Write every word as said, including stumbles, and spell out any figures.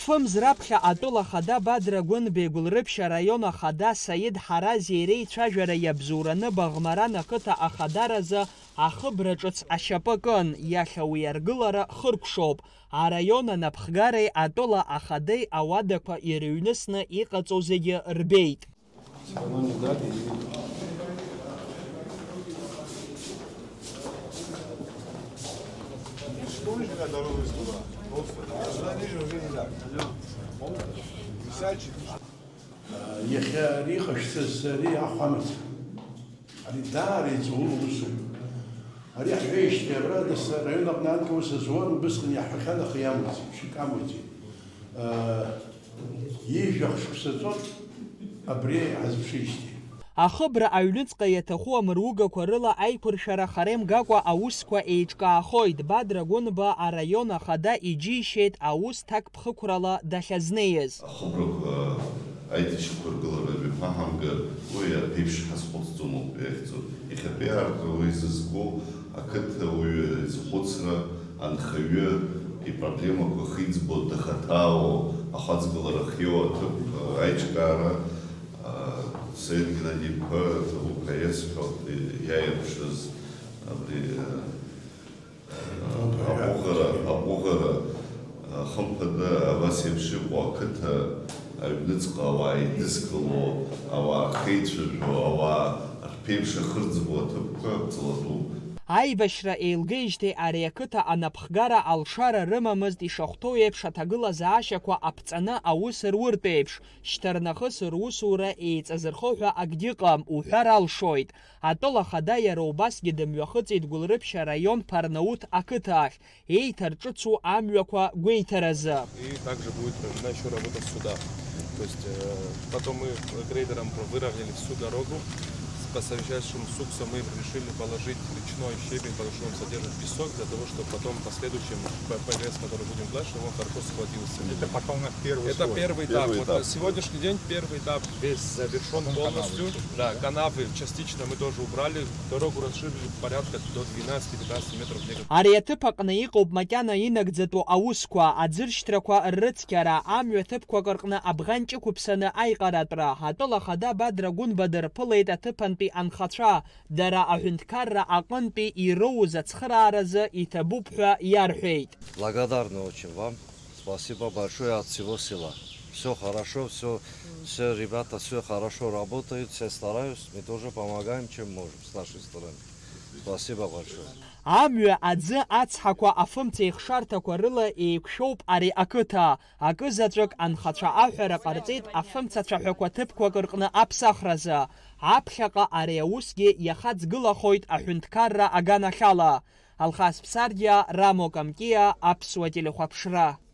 Фымз раԥхьа атәыла ахада Бадра Гәынбеи Гәылрыԥшь араион ахада Саид Ҳарази иреицәажәара иабзоураны Баӷмаран ақыҭа ахадаразы ахыбра ҿыц ашьапы кын, иахьа уи аргылара хыркәшоуп. Араион анапхгареи атәыла ахадеи ауадақәа ирыҩнысны иҟаҵоу зегьы рбеит. Помнишь, когда дорога из Тува? Просто. А сюда ниже уже не так. Помнишь? Висячий. Иахьа ари иҟашәҵаз ари ахә амаӡам. Ари даара иҵоуроу усуп. Ари ҳҳәеижьҭеи абра нас араион аҟны анкьа ус азуан, убысҟан иаҳҳәахьан, аха иамуӡеит, ԥшьык амуӡеит. Ҩажәа шықәса ҵуан абри ҳазԥшижьҭеи. Ахыбра аҩныҵҟа иаҭаху амыругақәа рыла аиқәыршәара хара имгакәа аусқәа еиҿкаахоит. Бадра Гәынба араион ахада иџьеишьеит аус ҭакԥхықәрала дахьазнеиз. Ахыбрақәа аиҭашьақәыргылара ҩаԥаҳамгар, уи аԥеиԥш ҳазхәыцӡом ауп иахьӡу. Иахьатәи аартра уи зызку ақыҭауаҩы изхәыцра, анхаҩы ипроблемақәа ахьиӡбо, дахаҭаауа, ахаҵгылара ахьиоу аҭыԥ аиҿкаара, Саид Геннади-иԥа ҭабуп ҳәа иасҳәоит, иааирԥшыз абри, аҟәыӷара, аҟәыӷара, хымԥада, абас еиԥш иҟоу ақыҭа аҩныҵҟа ауаа еидызкыло, ауаа ахьеицәажәо, ауаа рԥеиԥш ахьырӡбо аҭыԥқәа ҵлатәуп. Аибашьра еилгеижьҭеи ари ақыҭа анапхгара алшара рымамызт, ишахәҭоу еиԥш аҭагылазаашьақәа аԥҵаны аус руыртә еиԥш, шьҭарнахыс русура еиҵазырхо ҳәа акгьы ыҟам уҳәар алшоит. Атәыла ахада иара убасгьы дымҩахыҵит Гәылрыԥшь араион Ԥарнауҭ ақыҭа ахь, еиҭарҿыцу амҩақәа гәеиҭаразы. И также будет проведена ещё работа суда. То есть, э, потом мы грейдером выровняли всю дорогу. С-, посовещавшись с СУГСом, мы решили положить речной щебень, потому что он содержит песок, для того, чтобы потом в последующем ППС, который будет дальше, он хорошо схватился. Это пока у нас первый Это слой. Первый этап. Первый Вот этап. На сегодняшний день первый этап весь завершён Потом полностью. Канавы. Да, канавы частично мы тоже убрали. Дорогу расширили порядка до двенадцати-пятнадцати метров в некоторых. Ари аҭыԥ аҟны иҟоуп макьана инагӡатәу аусқәа, аӡыршьҭрақәа ррыцқьара, амҩа ҭыԥқәак рҟны абӷанҷ ықәыԥсаны аиҟаратәра. Атәыла ахада Бадра Гәынба дырԥылеит аҭыԥантәи анхацәа, дара аҳәынҭқарра аҟынтәи ироуз ацхырааразы иҭабуп ҳәа иарҳәеит. Благодарны очень вам. Спасибо большое от всего села. Всё хорошо, всё, всё ребята, всё хорошо работают, все стараются, мы тоже помогаем, чем можем, с нашей стороны. Спасибо большое. Амҩа, аӡы, ацҳақәа, афымца ихшарҭақәа рыла еиқәшәоуп ари ақыҭа. Акызаҵәык анхацәа аҳәара ҟарҵеит афымца цәаҳәақәа ҭыԥқәак рҟны аԥсахразы. Аԥхьаҟа ари аусгьы иахаҵгылахоит аҳәынҭқарра аганахьала. Алхас Ԥсардиа, Рамо Камкиа, Аԥсуа телехәаԥшра.